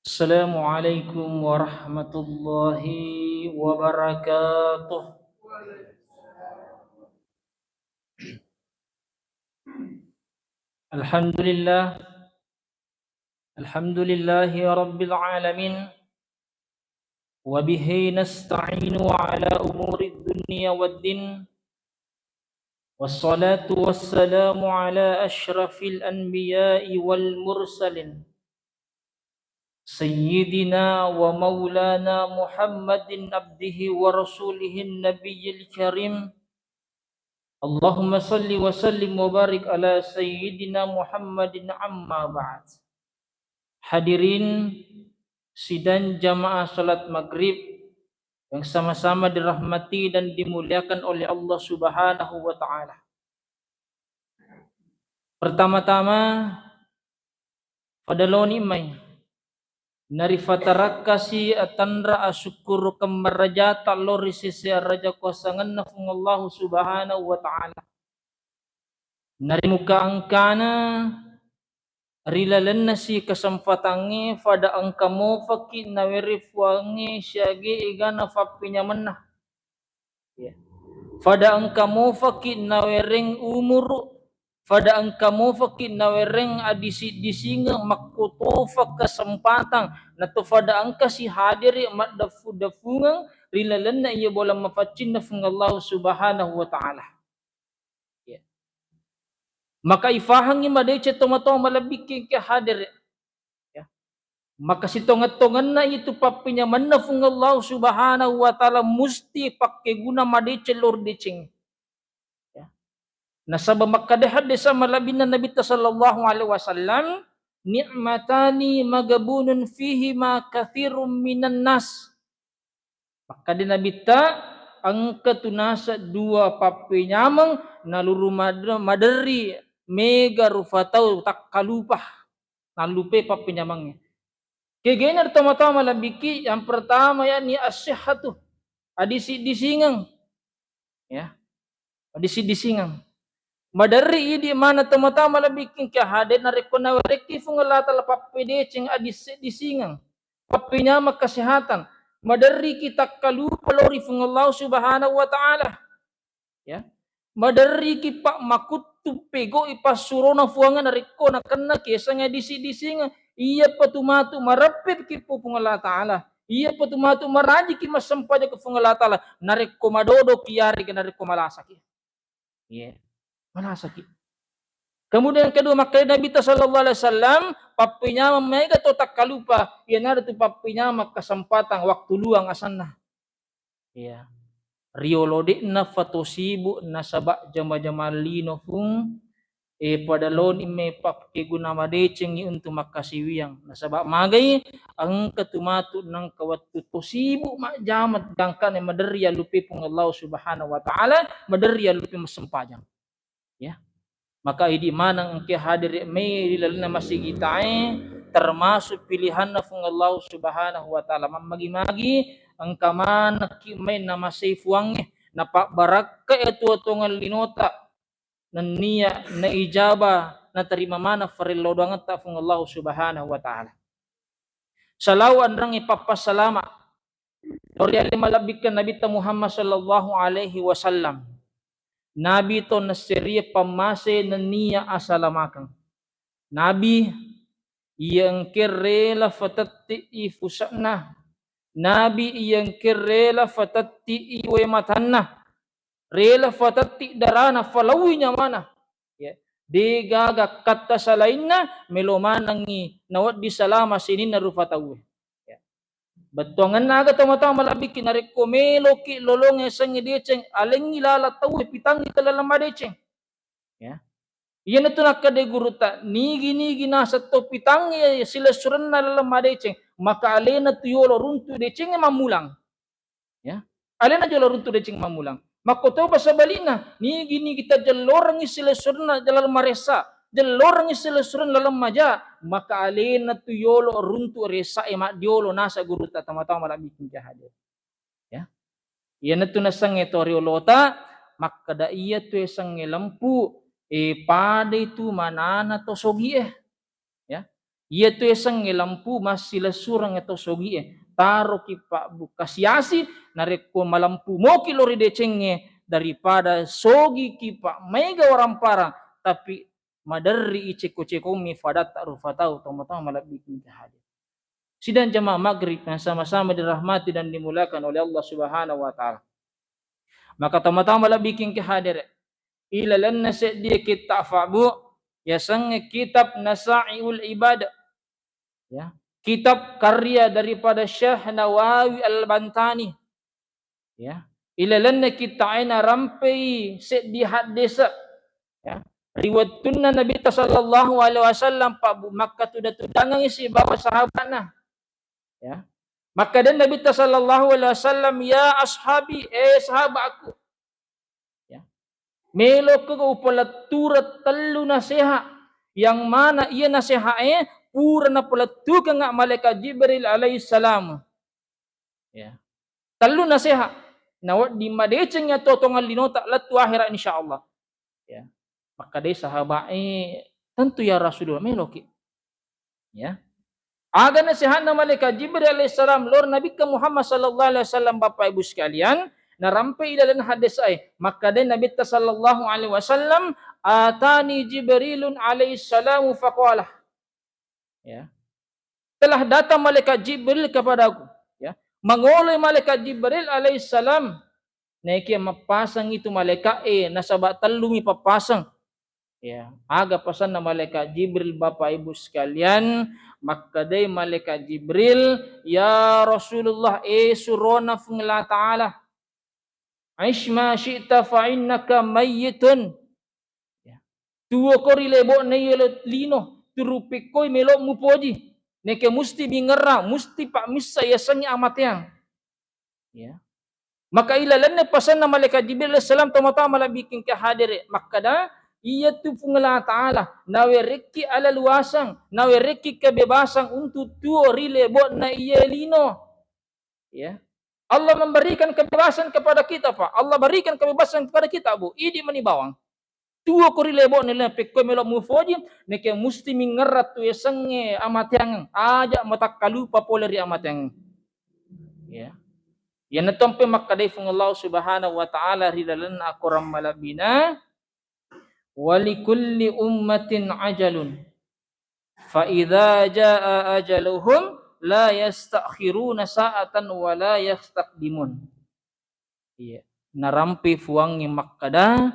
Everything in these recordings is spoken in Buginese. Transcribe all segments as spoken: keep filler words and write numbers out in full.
Assalamualaikum warahmatullahi wabarakatuh. Alhamdulillah. Alhamdulillahi rabbil alamin. Wa bihi nasta'inu ala umuri dunya waddin. Wassalatu wassalamu ala asyrafil anbiya'i wal mursalin. Sayyidina wa maulana Muhammadin abdihi wa rasulihin nabiyil karim. Allahumma salli wa sallim wa barik ala sayyidina Muhammadin, amma ba'd. Hadirin sidang jamaah salat maghrib yang sama-sama dirahmati dan dimuliakan oleh Allah Subhanahu wa Ta'ala. Pertama-tama, pada loni mai narifatarakasi atanra asukkurukeng marajata lao ri sese araja kuasangenna Fuang Allahu Subhanahu wa Ta'ala. Narimuka engkana ri lalenna si kesempatangnge fada engka mofaki nawereng Fuangnge siage egana fappenyamenna. Ya. Fada engka mofaki nawereng umuru, fada engka mofaki nawereng adisi-disingeng makkutofa kesempatan, nato fada engka si hadere maddafu-dafungeng ri lalenna iya bola mafaccinna Fuang Allahu Subhanahu wa Ta'ala. Ya. Maka ifahangngi madeceng tomatoa malebbikkeng ke hadere. Ya. Maka sitongeng-tongenna itu pappenyamenna Fuang Allahu Subhanahu wa Ta'ala musti pakkeguna madeceng lao ri deceng. Ya. Nasaba makkeda hadis malebbinna Nabitta sallallahu alaihi wasallam, "Ni'matani maghbunun fihima katsirun minan nas." Makkeda Nabitta, engka tu naseng dua pappenyameng naluru mad-, maderri mega rufa tau takkalupa, nallupai pappenyamengnge. Kegena ri tomatoa malebbiki, yang pertama yakni as-sihhatu, adisi-disingeng. Ya. Adisi-disingeng. Maderri idi mana tomatoa malebbiki ke hadere narekko nawerekki Fuang Allah Ta'ala pappedeceng adisi-disingeng. Pappenyameng kesehatan. Maderriki takkalupa lao ri Fuang Allah Subhanahu wa Ta'ala. Ya. Maderriki pa makuttu pegoi passurona Fuangnge narekko nakenna keseng adisi-disingeng. Iyapa tu matu mareppeki Puang Allah Ta'ala. Iyapa tu matu marajiki massempajang ke Fuang Allah Ta'ala. Narekko madodoki yarega narekko malasaki. Iya. Malasaki. Kemudian yang kedua, makkeda Nabitta sallallahu alaihi wasallam, pappenyameng maega to takkalupa, iyanaritu pappenyameng kesempatan waktu luang asenna. Iya. Riolo de'na fato sibuk nasaba jama-jama lino pung, eh, pada loni me pakkeguna madecengi untuk makkasiwiang. Nasaba magai engka tu matu nengka wettu to sibuk majjama gangkana maderri yallupai Puang Allah Subhanahu wa Ta'ala, maderri yallupai massempajang. Ya. Maka idi maneng engke hadere mai ri lalenna masigitae, termasuk pilihanna Fuang Allah Subhanahu wa Ta'ala. Mammagi-magi engka manekki mai namasei Fuangnge, napabbarakkai atuo-tuongeng linota, nennia naijaba naterima maneng farellau doangetta Fuang Allah Subhanahu wa Ta'ala. Salawat enrengnge pappassalama lao ri ale malebbikkeng Nabitta Muhammad sallallahu alaihi wasallam. Nabi to nasserie pammase nennia asalamakeng. Nabi iya engke rela fatetti'i fusa'na. Nabi iya engke rela fatetti'i wae matanna. Rela fatetti darana, falaui nyamana. Ya. De gaga katta salainna, melo manengngi nawedding salama sininna rufa tauwe. Ya. Bettuangenna aga tomatoa malebbiki narekko meloki lolongeng sengnge deceng, alengngi lala tauwe pitangngi ke laleng madeceng. Ya. Iyanatu nakkeda gurutta, nigi-nigi naseng to pitangngi silessurenna laleng madeceng, maka alena tu yolo runtu decengnge mammulang. Ya. Alena jolo runtu deceng mammulang. Makkotopa sebalikna, nigi-nigi tajellorengngi silessurenna laleng maressa, jellorengngi silessurenna laleng maja, maka alena tu yolo runtu ressae maddiolo naseng gurutta tomatoa malebbiki hadere. Ya. Iyanatu nasengnge to riolota, makkeda iyatu esengnge lempu, e, padai tu manana to sogie. Ya. Iyatu yasengnge lampu massilessureng to sogie, taroki pabbu kasi-asi, narekko malampu moki lori decengnge daripada sogiki pa maega waramparang, tapi maderri i ceko-cekommi fadatta rufa tau, tomatoa malebbiking ke hadir. Sidang jamaah maghrib yang sama-sama dirahmati dan dimuliakan oleh Allah Subhanahu wa Ta'ala. Maka tomatoa malebbiking ke hadir, ilalenna seddie kitab fabbu, yasengnge kitab Nasa'iul Ibad. Ya. Kitab karya daripada Syekh Nawawi Al-Bantani. Ya. Ilalenna kitab e narampei seddi haddese. Ya. Ri wettunna Nabitta sallallahu alaihi wasallam pabbu makkatuda-tudangengngi sibawa sahabatna. Ya. Makkeda Nabitta sallallahu alaihi wasallam, "Ya ashabi, eh sahabatku." Ya. Meloka upalettureng tellu naseha, yang mana iya naseha e pura napalettukeng malaikat Jibril alaihissalam. Ya. Tellu naseha. Nawedding madeceng iya to tongang linota lettu akhirat insyaallah. Ya. Makkedai sahabat e, "Tentu ya Rasulullah, meloki." Ya. Aga nasehatna malaikat Jibril alaihissalam lor Nabitta Muhammad sallallahu alaihi wasallam, Bapak Ibu sekalian, narampe ilalenna haddese e. Makkedai Nabitta sallallahu alaihi wasallam, "Atani Jibrilun alaihi salamu faqala." Ya. "Telah datang malaikat Jibril kepadaku." Ya. Mangoloi malaikat Jibril alaihissalam. Naekia mappasang itu malaikat e, nasaba tellumi pappasang. Ya, aga pasanna malaikat Jibril, Bapak Ibu sekalian? Makkedai malaikat Jibril, "Ya Rasulullah, e surona Fuang Allah Ta'ala, aish ma syi'ta fa innaka mayyitun." Ya. Tuo ko ri lebo'na iya lino, turupekkoi melo mupoji. Neke musti bingerra, musti pammissa yasengnge amateang. Ya. Maka ilalenna pasanna malaikat Jibril alaihissalam tomatoa malebbiking ke hadere, makkeda, "Iyatu Fuang Allah Ta'ala nawerekki aleluasang, nawerekki kebebasan untuk tuo ri lebo'na iya lino." Ya. Allah memberikan kebebasan kepada kita, Pak. Allah berikan kebebasan kepada kita, Bu. Idi mani bawang. Tuo ko ri lebo'na lino, pekko melo mufoji, neke musti mingerra tu yasengnge amateangeng. Aja matakkalupa pole ri amateangeng. Ya. Iyana tompe makkedai Fuang Allah Subhanahu wa Ta'ala ri lalenna akorang malebbina, "Wa likulli ummatin ajalun. Fa idza jaa ajaluhum la yastakhiruna sa'atan wa la yastaqdimun." Iya. Narampe Fuangnge makkeda,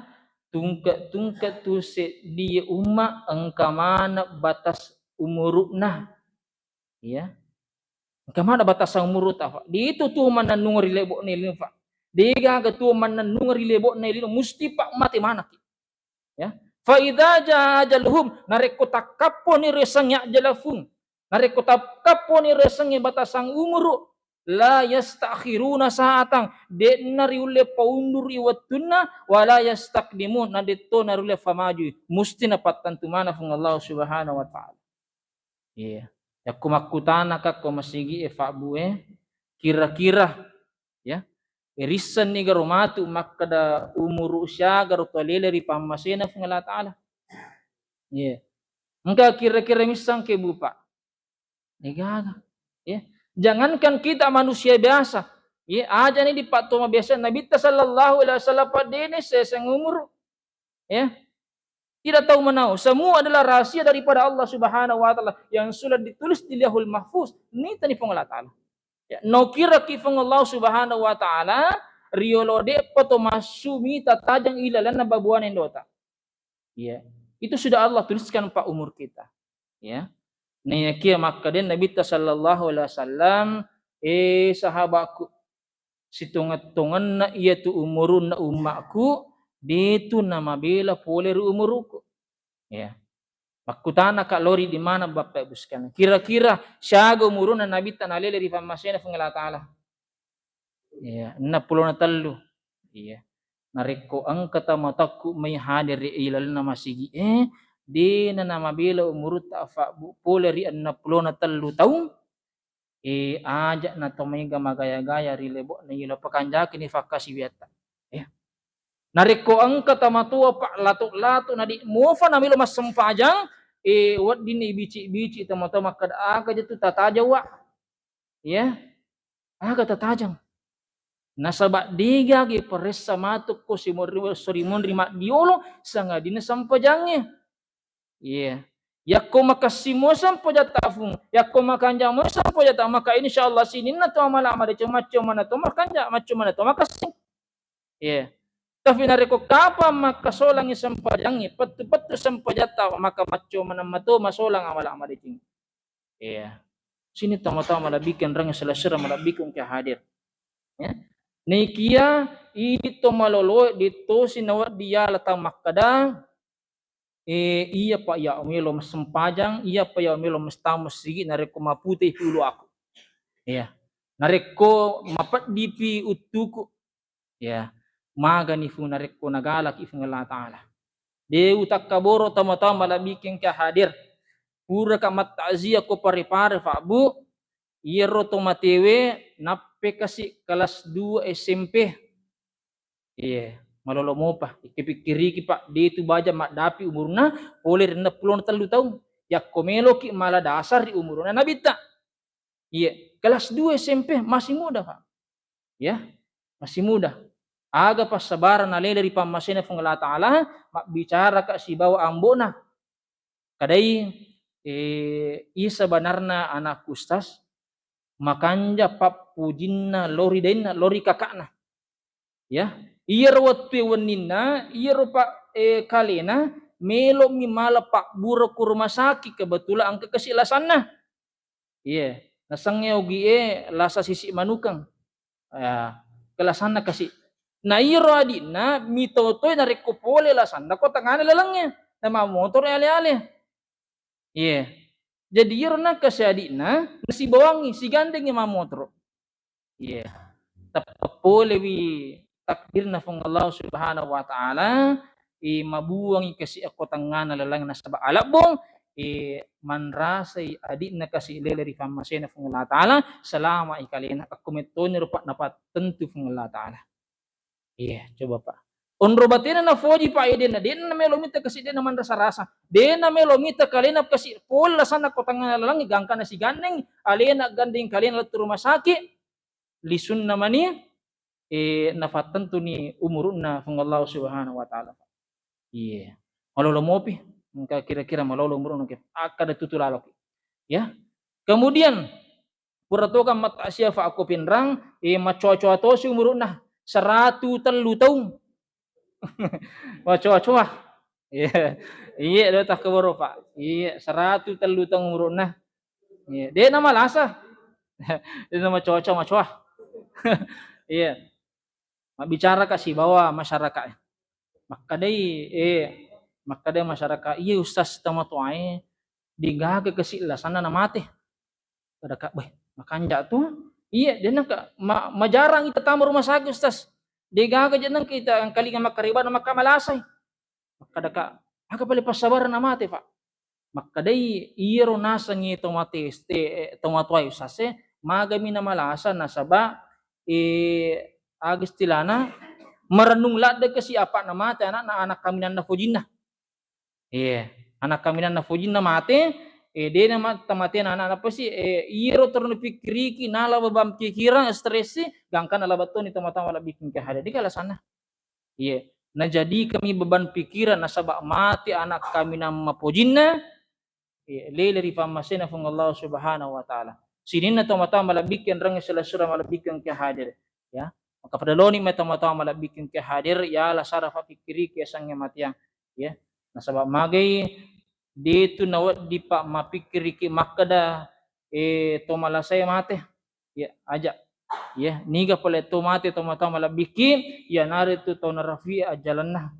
tungke-tungke tu seddie umma engka maneng batas umuru'na. Iya. Engka maneng batasang umuru'ta, Pak. Ditu tuo mannennung ri lebo'na lino, Pak. Degaga tuo mannennung ri lebo'na lino, musti, Pak, mate manekki. Ya. Fa idza jaa ajaluhum, narekko takkapponi resengnge ajala Fuang, narekko takkapponi resengnge batasang umuru, la yastakhiruna sa'atan, de'na riulle paunduri wettunna, wa la yastaqdimun, na detto nariulle famajui, musti napattentu maneng Fuang Allah Subhanahu wa Ta'ala. Iya. Yakko makkutana kakko masigi e fabbu e, kira-kira, ya, rissenni garo matu makkeda umuru siaga ro tolele ri pammasena Fuang Allah Ta'ala. Iya. Engka kira-kira missang ke, Bu, Pak? Degaga. Ya. Jangankan kita manusia biasa. Ya, aja ni di patto mabiasa Nabitta sallallahu alaihi wasallam, Pak, dene seseng umur. Ya. Tidak tahu menau. Semua adalah rahasia daripada Allah Subhanahu wa Ta'ala yang sudah ditulis di Lauhul Mahfuz. Nitani Fuang Allah Ta'ala. Ya, naukiraki Fuang Allah Subhanahu wa Ta'ala, riolo de'pa to massu mita tajang ilalenna babuana endota. Ya. Itu sudah Allah tuliskan, Pak, umur kita. Ya. Naiyakia makkeda Nabitta sallallahu alaihi wasallam, "Eh, sahabatku, sitongeng-tongenna iyatu umurunna ummaku, detu namabela pole ri umuruku." Ya. Makkutana ka lori di mana, Bapak Ibu sekalian? Kira-kira siaga umurunna Nabitta nalele ri pammasena Fuang Allah Ta'ala? Iya, enneng pulona tellu. Iya. Narekko engka tamatakku mai hadir ri ilalenna masigi e, dena namabela umurutta fabbu pole ri enneng pulona tellu taung, e, aja na to maega magaya-gaya ri lebo'na ilo, pakanjakini fakkasiwiatta. Ya. Narekko engka tamatua, Pak, latu-latu nadi mofa namelo massempajang, eh, weddinni ibici-bici tau-tau makkeda, aga jatu tatajawa. Ya, aga tatajang. Nasaba degage paressa matukko simorri wesso ri monri maddiolo sangadinna sempajangnge. Iya. Yakko makassi mo sempajatta, Fung, yakko makanja mo sempajatta, maka insyaallah sininna to amala madeceng, macco mana to makanja, macco mana to makassi. Iya. Tapi narekko kapang makkasolangi sempajangnge, pettu-pettu sempajatta, maka macco mana mato masolang amala madeceng. Iya. Sini tama-tama malebbiku enreng selesera malebbiku engka hadir. Ya. Naikia idi to maloloe ditosi nawedding yala tau makkeda, eh, iya Pak, ya melo sempajang, iya Pak, ya melo mestang masigi narekko maputei pulu aku. Iya. Narekko mapeddipi uttuku, ya, magani Fung narekko nagalaki Fung Allah Ta'ala. De utakkaboro tama-tama malebbiku engka hadir. Puraka mattakziah ko Pare-Pare, Pak, Bu, iyaro to matewe nappe kasi kelas dua S M P. Iya, malolo mopa. Ikipikkiriki, Pak, de tu baja maddapi umurna pole ri enneng pulo tellu taung. Yakko meloki mala dasar ri umurna nabitta. Iya, kelas dua S M P, masih muda, Pak. Ya, masih muda. Aga passabarang nalele ri pammasena Fung Allah Ta'ala, mabbicaraka sibawa ambona. Kadai, eh, iya sebenarna anakku, Ustaz, makanja pappujinna lori dainna, lori kakakna. Ya, iyaro wettue wenninna, iyaro pa, eh, kalena melomi mala pabbura ko rumah sakit, kebetulan engka kasi lasanna. Iya, nasengnge ogie lasa sisi manukeng. Ya, kelasanna kasi. Na iyaro adikna mitotoi narekko pole lasanna ko tengngana lalengnge, na mamotoro ale-ale. Iya. Jadi iyaro nakasi adikna, nasibawangngi, sigandengngi mamotoro. Iya. Teppa polewi takdirna Fung Allah Subhanahu wa Ta'ala, eh, mabuangi kasi akko tengngana lalang nasaba alebbong, eh, manrasai adikna kasi lele ri pammasena Fung Allah Ta'ala, selama i kalena, akko mettoniro, Pak, napattentu Fung Allah Ta'ala. Iya, coba, Pak. Onro batena nafoji, Pak, eh, de'na, de'na melo mita kasi de'na manrasa-rasa. De'na melo mita kalena kasi pole lasanna ko tengngana lalang, gangkana sigandeng, alena gandeng kalena lettu rumah sakit, lisunna mani, eh, nafattentuni umuru'na Fung Allah Subhanahu wa Ta'ala. Iya. Malolo mopi, engka kira-kira malolo umuru'na ke, akkada tutu laloki. Ya. Kemudian, pura toga mattasia fa ko pinrang, eh, macoa-coa tosi umuru'na, seratu tellu taung. Macoa-coa. Iya. Iya, do takkaboro, Pak. Iya, seratu tellu taung umuru'na. Iya, de'na malasa. De'na macoa-coa, macoa. Iya. Mabbicaraka sibawa masyarakat. Makkedai, eh, makkedai masyarakat, "Iya, Ustaz, tomatoae degaga kasi lasanna namate." Kadaka, "Beh, makanja tu." Iya, de'na ka, ma-, majarang ita tama rumah sakit, Ustaz. Degaga je nengka ita angkalinga makkaribana makka malasai. Makkedaka, "Aga pale passabareng namate, Pak?" Makkedai, "Iyaro nasengngi tomate este, eh, tomatoae, Ustaz, eh, magami namalasa nasaba, eh, aga istilana, merenung ladde kasi apa'na mate anakna, anak kaminanna fojinna." Iya, anak kaminanna fojinna mate, eh, de'na ma-, tamatena anakna pasi, eh, iyaro terus napikkiriki, nala beban pikiran, stres, gangkanna labettoni tomatoa malebbiku engka hadir. Dega alasanna. Iya, najadikami beban pikiran nasaba mate anak kaminang mapojinna, iya, lele ri pammasena Fung Allah Subhanahu wa Ta'ala. Sininna tomatoa malebbiku enreng selessureng malebbiku engka hadir. Ya, maka pada loni mai tomatoa malebbiku engka hadir, ya, lasara fa pikkiriki asengnge matiang. Ya, nasaba magai detu nawedding pa mapikkiriki makkeda, eh, to malasae mate. Ya, aja. Ya, niga pale to mate tomatoa malebbiki, iyanaritu to narafi ajalanna.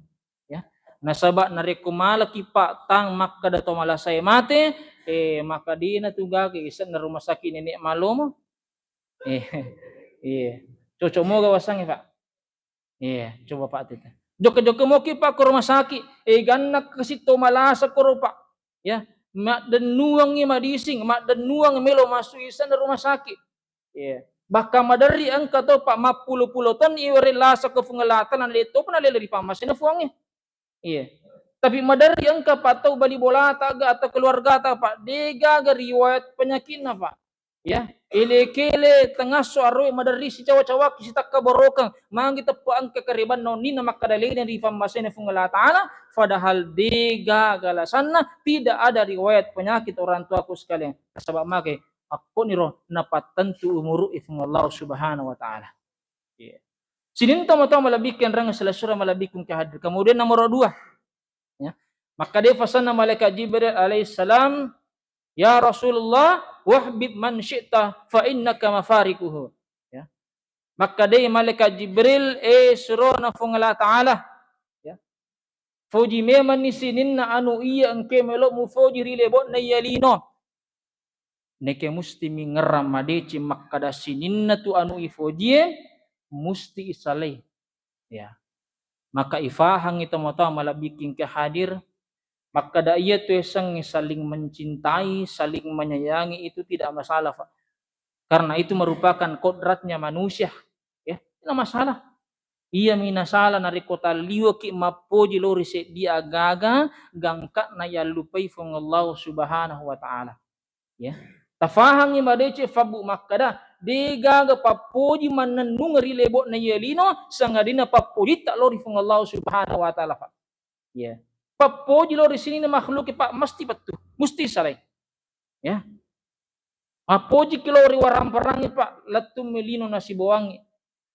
Ya. Nasaba narekko malaki pa tang makkeda to malasae mate, eh, maka dena tu gaga isenna rumah sakit nenek malomo. Eh, iya. Cocok moga wasangnge, Pak. Iya, coba Pak tete. Jokka-jokka moki, Pak, ke rumah sakit. Eh, ganna kasi to malasa koro, Pak. Ya, maddennuangngi madising, maddennuang melo masuk isenna rumah sakit. Iya. Bahkan maderri engka to, Pak, mappulo-pulo ton iwere lasa ke Fung Allah Ta'ala, na de to pernah lele ri pammasena Fuangnge. Iya. Tapi maderri engka, Pak, tau bali bolata ga atau keluargata, Pak, degaga riwayat penyakitna, Pak. Ya, ele-kele tengasso arroe maderri sicawa-cawaki sitakka borokeng, magi teppa engka karebanna onnina makkada lele ri pammasena Fuang Allah Ta'ala, padahal degaga alasanna, tidak ada riwayat penyakit orang tuaku sekalian. Nasaba mage akkoniro napattentu umuru Fuang Allah Subhanahu wa Ta'ala. Iya. Sininna tomatoa malebbiku enreng selessureng malebbiku engka hadir. Kemudian nomor dua. Ya. Makkadai fasanna malaikat Jibril alaihissalam, "Ya Rasulullah, wahbib man syi'ta fa innaka mafarikuhu." Ya. Makkadai malaikat Jibril, "Eh, surona Fuang Allah Ta'ala." Ya. Foji memanni sininna anu iya engke melo mufoji ri lebo'na iya lino. Neke musti mingerrang madeceng makkada sininna tu anu ifojie musti isalai. Ya. Maka ifahangngi tomatoa malebbiku engka hadir, makkada iya tu yasengnge saling mencintai, saling menyayangi itu tidak masalah, Pak. Karena itu merupakan kodratnya manusia. Ya, tidak masalah. Iya mi nasala narekko talliweki mappoji lao ri seddi agaga gangkana yallupai Fuang Allah Subhanahu wa Ta'ala. Ya. Tafahangngi madeceng fabbu makkada, degaga pappoji mannennung ri lebo'na iya lino, sangadinna pappojitta lao ri Fuang Allah Subhanahu wa Ta'ala, Pak. Ya. Pappoji lao ri sininna makhluke, Pak, mesti pettu, musti salai. Ya. Mappojiki lao ri waramparangngé, Pak, lettu mi lino nasibawangngi.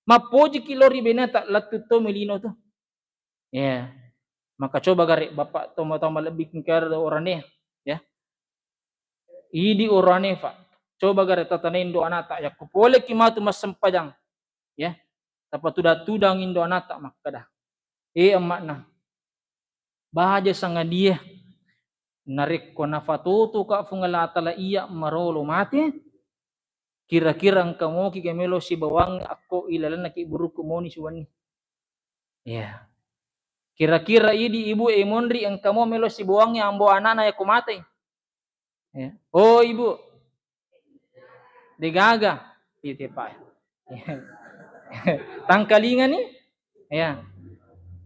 Mappojiki lao ri beneta, lettu to mi lino tu. Ya. Maka coba gare Bapak tomatoa malebbi engka ro orane, ya. Idi orane, Pak. Coba gare tatanai indo anata, yakko poleki matu massempajang, ya. Tapatuda-tudang indo anata makkada, "Eh, emma'na, baja sangadie narekko nafatotoka Fuang Allah Ta'ala iya marolo mate, kira-kira engka moki ga melo sibawang akko ilalenna ki buruku moni siwenni?" Iya. Kira-kira idi ibu e monri engka mo melo sibawangngi ambo anana yakko matei? Ya. "Oh, Ibu, degaga." Iya, Pak. Tangkalingani? Ya.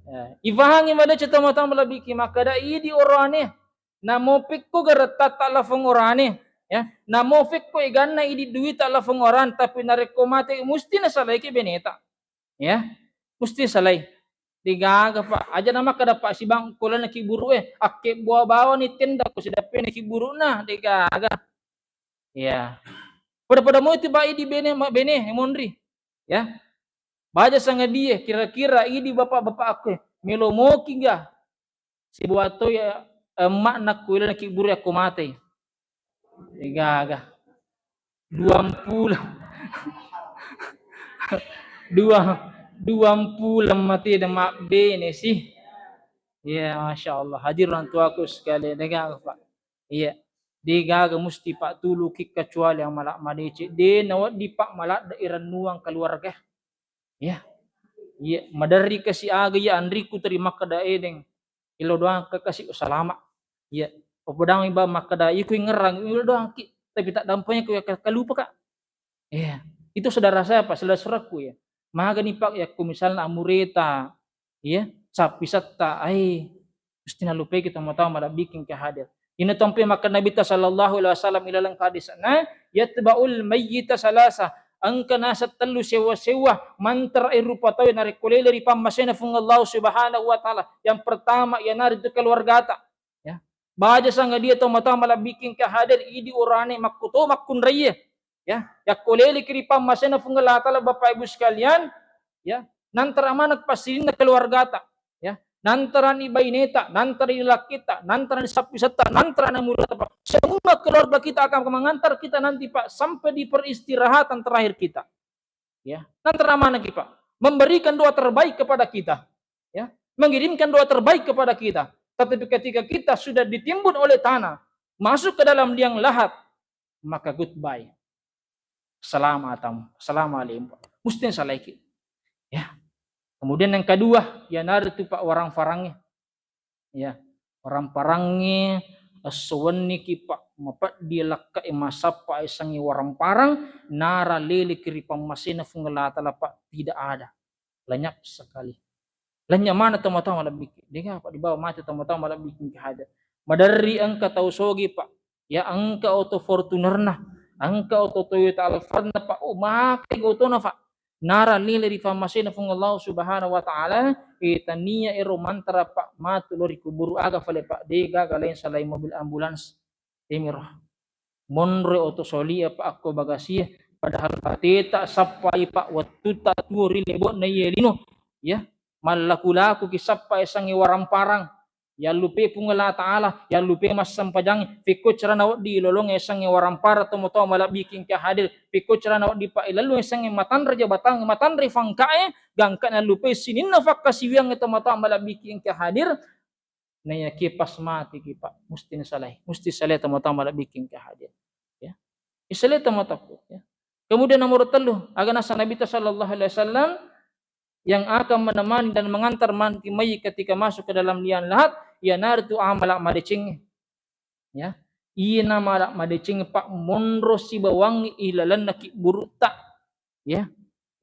Ya. Ifahangngi madeceng tomatoa malebbiki makkada idi oroane. Namo pekko garettatta lafong orane. Ya. Namo pekko eganna idi duita lafong oran, tapi narekko mate musti nasalaiki beneta. Ya, musti salai. Degaga, Pak. Aja namakkada, Pak, sibang ko lalenna ki buru'e, akkebbawa bawani tenda ko sidappena ki buru'na, degaga. Ya. Pada-pada moi tu, Pak, idi bene, ma-, bene monri. Ya. Baja sangadie, kira-kira idi bapak-bapak aku, melo moki ga sibawa toi, eh, emma'na ko ilalenna ki buru yakko matei. Degaga. Duampulo. Dua, duampulo mate de mabbene si. Ya, Masya Allah. Hadir orang tuaku sekalian, degaga, Pak. Iya. Degaga musti, Pak, tuluki kecuali yang mala-, madeceng. De nawedding, Pak, maladde irennuang keluarga. Ya. Iya, maderri kasi aga iya anriku teri makkada edeng. Ilo doang ke kasi salama. Iya. Opodang iba makkada iku ingerang, ilo doang ki. Tapi tak dampaknya ku ya kalupa, Kak. Iya. Itu saudara saya, Pak, saudara-saudaraku ya. Magani, Pak, yakko misalna amureta, iya, sappi setta, ai, musti nalupeki tomatoa malebbiki engka hadir. Ina tompe makkada Nabitta sallallahu alaihi wasallam ilaleng hadisna, "Yatba'ul mayyita salasa." Engka naseng tellu sewwa-sewwa mantara rupa tauwe narekko lele ri pammasena Fuang Allah Subhanahu wa Ta'ala. Yang pertama, iyanaritu keluargata. Ya. Baja sangadie tomatoa malebbiki engka hadir idi orane makkuto makkunraie. Ya, yakko leleki ri pammasena Fuang Allah Ta'ala, Bapak Ibu sekalian, ya, nantara maneng passininna keluargata, ya, nantarani baineta, nantarani lakkita, nantarani sappisetta, nantarani amurata, Pak. Semua keluarga kita akan mengantar kita nanti, Pak, sampai di peristirahatan terakhir kita. Ya, nantara manengki, Pak, memberikan doa terbaik kepada kita, ya, mengirimkan doa terbaik kepada kita. Tetapi ketika kita sudah ditimbun oleh tanah, masuk ke dalam liang lahat, maka goodbye. Salamatam, salamalikum. Musti salaiki. Ya. Kemudian yang kedua, iyanaritu, Pak, warang-farangnge. Ya. Warang-farangnge, esso wenniki, Pak, mapeddi lakkae masappa esangngi warang-farang, nara leleki ri pammasena Fuang Allah Ta'ala, Pak, tidak ada. Lenyap sekali. Lanynya mana tomatoa malebbiki. Dega, Pak, dibawa mati tomatoa malebbiki engka hadir. Maderri engka tau sogi, Pak. Ya, engka oto Fortunerna, engka oto Toyota Alphardna, Pak. Oh, makai gotona, Pak. Nara nilai ri pammasena Puang Allah Subhanahu wa Ta'ala, eh, tania ero mantara, Pak, matu lo ri kuburu. Aga fale, Pak, dega ga lain salain mobil ambulans. Emiro. Monro oto solia, Pak, akko bagasia. Padahal pateta sappai, Pak, wattutta tuo ri lebo'na iye lino. Ya, mallaku-laku ki sappa esangnge waramparang. Yallupe Puang Allah Ta'ala, yallupe massempajang, pekko carana wedding ilolong esangnge waramparang tomatoa malebbiki engka hadir, pekko carana wedding, Pak, ilellung esangnge matanre jabatang, matanre fangkae, gangka nallupe sininna fakkasiwiang tomatoa malebbiki engka hadir, naiyakie pas matiki, Pak, musti nasalai, musti salai tomatoa malebbiki engka hadir. Ya. Isalai tomatoakku, ya. Kemudian nomor tellu, aga nasa Nabi ta sallallahu alaihi wasallam, yang akan menemani dan mengantar mati mayit ketika masuk ke dalam liang lahat, iyanaritu amala madeceng. Ya, iyana amala madeceng, Pak, monro sibawangngi ilalenna kibburutta. Ya,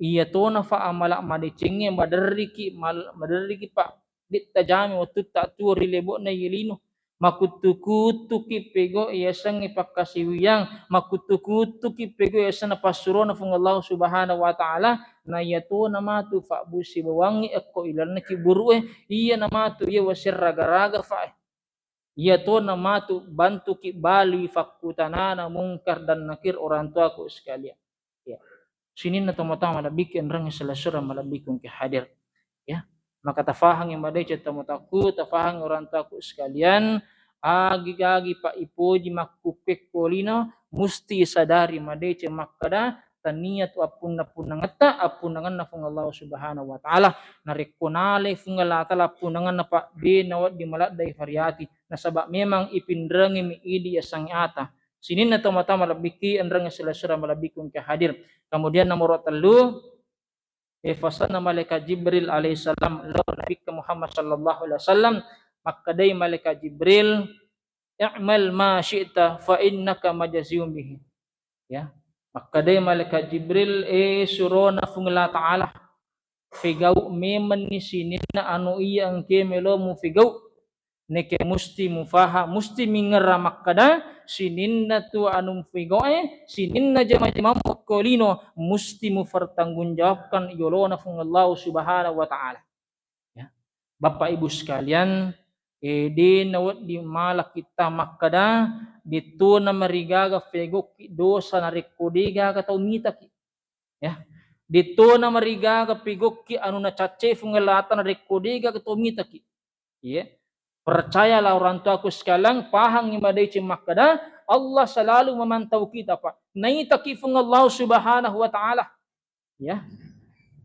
iyatona, Pak, amala madecengnge maderriki, mal-, maderriki, Pak, de' tajami wattutta tuo ri lebo'na iye lino. Makuttu-kuttuki pegau yasengnge pakkasiwiang, makuttu-kuttuki pegau yasenna passurona Puang Allah Subhanahu wa Ta'ala, na iyatona matu fabbusi bawangngi ekko ilalenna kibburu'e, iyana matu iya waseng raga-raga, Pak. Iyatona matu bantuki balui fakkutanana Mungkar dan Nakir, orang tuaku sekalian. Ya. Sininna tomatoa malebbiki enrengnge silessureng malebbikku engka hadir. Ya. Maka tafahangngi madeceng tomatoakku, tafahangngi orang tuaku sekalian, agi-agi, Pak, ipoji makkukkue ko lino, musti isadari madeceng makkeda, tania tu appunna-punnangetta, appunnangenna Puang Allah Subhanahu wa Ta'ala. Narekko nalai Puang Allah Ta'ala appunnangenna, Pak, de' nawedding maleddai fariati. Nasaba memang ipinrengimi idi yasengnge ata. Sininna tomatoa malebbiki enrengnge silessureng malebbikku engka hadir. Kemudian nomor tellu, eh, fasanna malaikat Jibril alaihissalam lao Nabi Muhammad sallallahu alaihi wasallam, makkedai malaikat Jibril, "I'mal ma syi'ta fa innaka majziyun bihi." Ya. Makkedai malaikat Jibril, "Eh, surona Puang Allah Ta'ala, pegau memenni sininna anu iya engke melo mupegau." Neke musti mufaha, musti mingerra makkeda, sininna tu anu mupegaue, sininna jama-jamammu ko lino, musti mupertanggungjawabkan yolona Puang Allah Subhanahu wa Ta'ala. Ya. Bapak Ibu sekalian, eh, de' nawedding mala kita makkeda, de' tona marigaga pegokki dosa narekko de' gaga tau mitaki. Ya. De' tona marigaga pegokki anu nacaccai Puang Allah Ta'ala narekko de' gaga tau mitaki. Iya. Percayalah orang tuaku sekalian, pahangngi madeceng makkeda, Allah selalu memantau kita, Pak. Naitaki Puang Allah Subhanahu wa Ta'ala. Ya.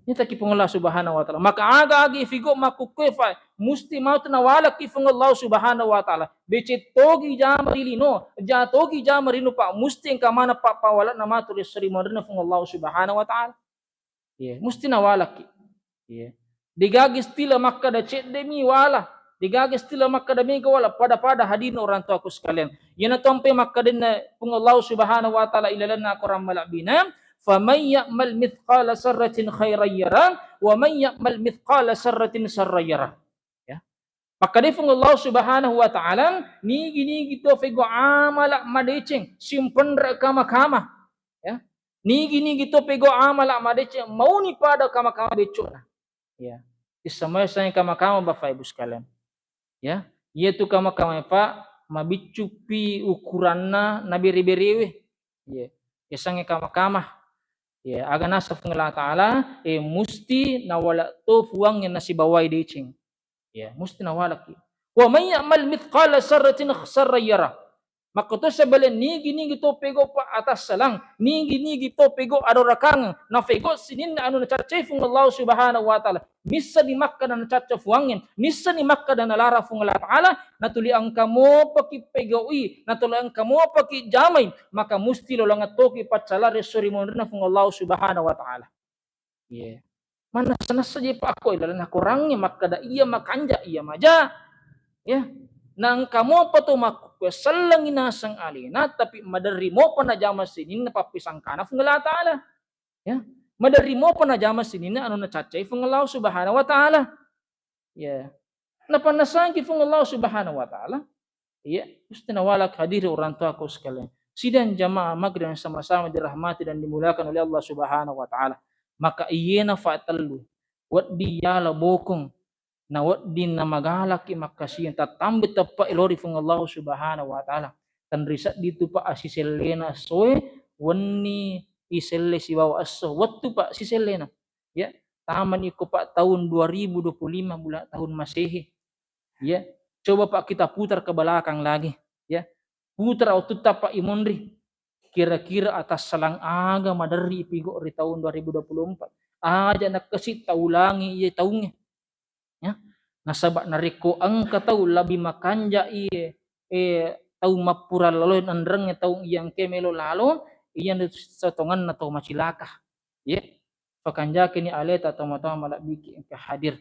Naitaki Puang Allah Subhanahu wa Ta'ala. Maka aga-agi figo makkukkue, Pak, musti matu nawalaki Puang Allah Subhanahu wa Ta'ala. Deceng togi jama ri lino, ja togi jama ri lino, Pak, musti engka maneng, Pak, pawalana matu ri esso ri monrinna Puang Allah Subhanahu wa Ta'ala. Iya, musti nawalaki. Iya. De'gaga istilah makkeda cedde'mi wala. De'gaga istilah makkeda mega wala, pada-pada hadirna orang tuaku sekalian. Iyana tompe makkedanna Puang Allah Subhanahu wa Ta'ala ilalenna Quran malabbina, "Faman ya'mal mithqala sarratin khairan yara, wa man ya'mal mithqala sarratin sarran yara." Ya. Makkedai Puang Allah Subhanahu wa Ta'ala, nigi-nigi to pegau amala madeceng, simpenre kama-kama. Ya. Nigi-nigi to pegau amala madeceng, mauni pada kama-kama beccona. Ya. Isseng mai yasengnge kama-kama, Bapak Ibu sekalian. Ya. Iyatu kama-kama, Pak, mabiccupi ukuranna nabere-berewe. Ya. Yasengnge kama-kama. Ya, aga nasa Puang Allah Ta'ala, eh, musti nawala to Puangnge nasibawai deceng. Ya, musti nawalaki. "Wa may ya'mal mithqala sarratin sarran yara." Makkoto sebeleng nigi-nigi to pegau pa atassalang, nigi-nigi to pegau adorakang, nafegau sininna anu nacaccai Puang Allah Subhanahu wa Ta'ala. Missani makkeda nacacca Puangnge, missani makkeda nalara Puang Allah Ta'ala, natuli engka mopaki pegaui, natuli engka mopaki jamai, maka musti lolongeng toki paccalare esso ri monrinna Puang Allah Subhanahu wa Ta'ala. Iya. Manessa-nessa je pakko ilalenna Korangnge makkeda iya makanja, iya maja. Ya. Nangka mopa to makkukkue sellengi naseng alena, tapi maderri mopa najama sininna pappisangkana Puang Allah Ta'ala. Ya. Maderri mopa najama sininna anu nacaccai Puang Allah Subhanahu wa Ta'ala. Ya. Napannasangki Fuang Allah Subhanahu wa Ta'ala. Ya, pasti nawalak hadir orang tuaku sekalian. Sidang jamaah maghrib yang sama-sama dirahmati dan dimuliakan oleh Allah Subhanahu wa Ta'ala. Maka iyena fatellu, wedding yala bokong, na wedding namagalaki makkasiwiang, tattambai teppa lao ri Fuang Allah Subhanahu wa Ta'ala. Tenri seddi tu, Pak, asisellena essoe, wenni iselle sibawa esso, wettu, Pak, sisellena. Ya, tamani ko, Pak, tahun dua ribu dua puluh lima bulan tahun Masehi. Ya, coba, Pak, kita putar ke belakang lagi. Ya, putar waktu tapa imonri. Kira-kira atassalang aga maderri ipigau ri tahun dua ribu dua puluh empat. Aja nakkasi taulangi iye taungnge. Ya. Nasaba narekko engka tau lebih makanja iye, eh, tau mappura lalo enrengnge tau iyangke melo lalo, iya setonganna tau macilaka. Ye, pakanjakini aleta tomatoa malebbiki engka hadir.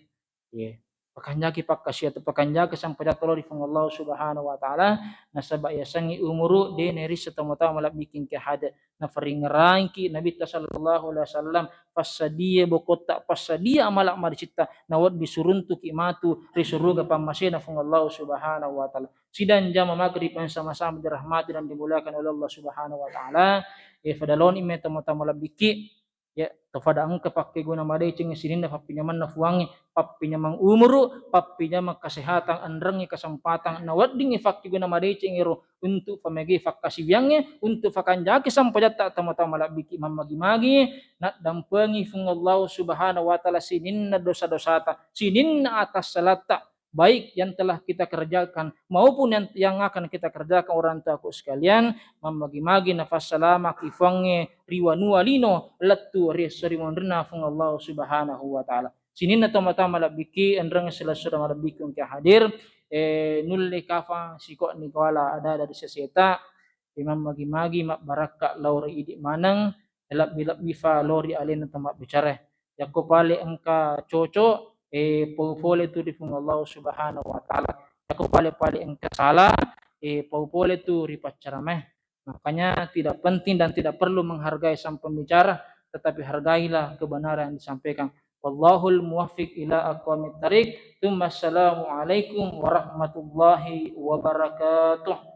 Ye, pakanjaki pakkasiwiang, pakanjaki sampajatta lao ri Fuang Allah Subhanahu wa Ta'ala, nasaba yasengngi umuru de nerissa tomatoa malebbiki engka hadir. Nafaringerangki Nabitta sallallahu alaihi wasallam, passadia bokotta, passadia amala madecitta, nawedding suruntuki matu ri suruga pammasena Fuang Allah Subhanahu wa Ta'ala. Sidang jama maghrib yang sama-sama dirahmati dan dimuliakan oleh Allah Subhanahu wa Ta'ala, eh, fadaloni me tomatoa malebbiki, ya, tofada engka pakkeguna madeceng sininna pappinyamenna Fuangnge, pappinyameng umuru, pappinyameng kesehatan, enrengngi kesempatan, naweddingngi fakkeguna madeceng ero untuk pamege fakkasiwiangnge, untuk fakanjaki sampajatta tomatoa malebbiki. Mammagi-magi naddampengi Fuang Allah Subhanahu wa Ta'ala sininna dosa-dosata, sininna atassalatta, baik yang telah kita kerjakan maupun yang, yang akan kita kerjakan, orang tuaku sekalian. Mammagi-magi nafassalamaki Fuangnge ri wanua lino lettu ri esso ri monrinna Fuang Allah Subhanahu wa Ta'ala. Sininna tomatoa malebbiki, enreng silessureng malebbiki engka hadir, eh, nulle kafang siko'ni kuala ada-ada ri seseta, eh, mammagi-magi mabbarakka lao ri idi maneng, lebbi-lebbi fa lao ri alena to mabbicara. Yakko pale engka cocok, eh, pau pole tu ri Fuang Allah Subhanahu wa Ta'ala. Yakko pale-pale engka salah, eh, pau pole tu ri paccaramae. Makanya tidak penting dan tidak perlu menghargai sang pembicara, tetapi hargailah kebenaran yang disampaikan. Wallahul muwaffiq ila aqwamit thariq. Tsumma assalamualaikum warahmatullahi wabarakatuh.